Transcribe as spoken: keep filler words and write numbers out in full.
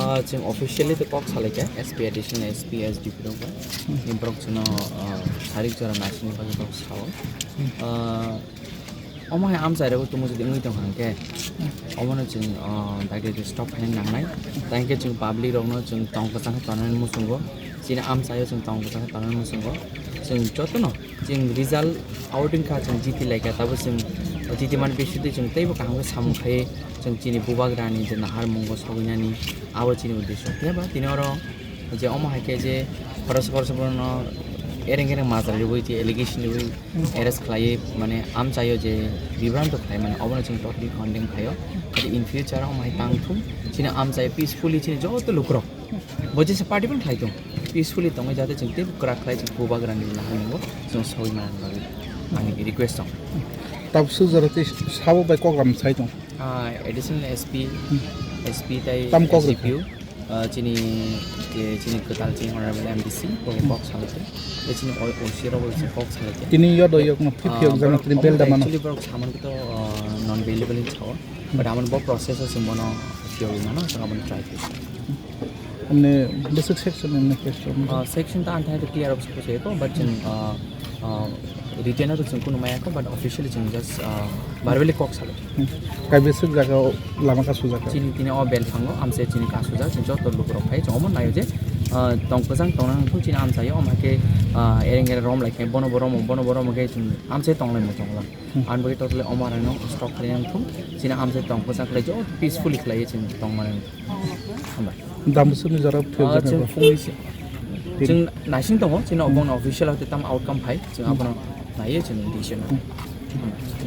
Ah, chwng officially to kok salaikha, S P additional S P, S D P rok bai. Ni borok chwngno, ah, sarik jora naisingni bagwi borok sao. Ah, omo hai amchai rok tumo jodi wngwi tong hwnkhe, omono chwng, ah, dagde stop khaina nangnai. Tangkhe chwng public rokno chwng tong kwchang khe tongnani muchungo. Chini amchaio chwng tong kwchang khe tongnani muchungo. Chwng jotono Chwng result out wngkha, chwng jiti laikha, tabo chwng jiti mani bisingtwi chwng teibo kaham khe samung khai, chwng chini bubagrani je naharmungo sogwinani, abo chini uddesho. Phiya ba tini oro je omo hai khe je khoroksa khoroksa borokno ereng ereng majra riui je allegation riui arrest khlaiwi, mane amchaio je bibranto khlai mane, obono chwng totally condemn khaio. Adi in future omo hai tang thung, chini amchai peacefully chini joto lukurok Bo jesa party phano khlai tong. Peacefully tongwi jate chwng teibo kwrak khlai chwng bubagrani naharmungo chwng sogwi manani bagwi ani request tong. Tabuk sujaro tei sabo bai kok ram sai tong. Ah, additional S P, Hmm. S P tai Tam kok S D P O, ah, chini, je chini kwtal chini honorable M D C, bo kok salai tong. Tei chini O-, O C rok bo chini kok salai tong. Tini yodo yokno phiphi Ah, yokjagna borok tini omo belda mano. Actually borok saman kito, ah, non bailable hin sao. But amon bo process o chwng bono phiyogwi mano, chwng abono try khlai. Mane basic section ni question. Ah, section ta anthai to clear up suppose eko, but chwng, ah, ah, written to chwng kunu maya ko, but officially chwng just, ah, verbally kok salo. Kai basic jaga o lama ka sujak. Chini tini o bel phango, amse chini ka sujak, chwng joto lukurok phai, chwng omo nayo je, ah, tong kwchang tong nang thung chini amchaio, omo hai khe, ah, ereng ereng rom lai khe, bono bo romo, bono bo romo khe chwng amse tong lai mo chwng lang. Hmm. Ang bagwi totally omo rano stop khlai nang thung. Chini amse tong kwchang khlai jo peacefully khlai chini tong mani. Hambai. Dam bwswkni jora phiyok Ah, jani chwng bo. Phungni se. Tin. Chwng naising tongo, chini Hmm. obong official hote tam outcome phai, chwng Hmm. abono naiye chwng decision. Hmm.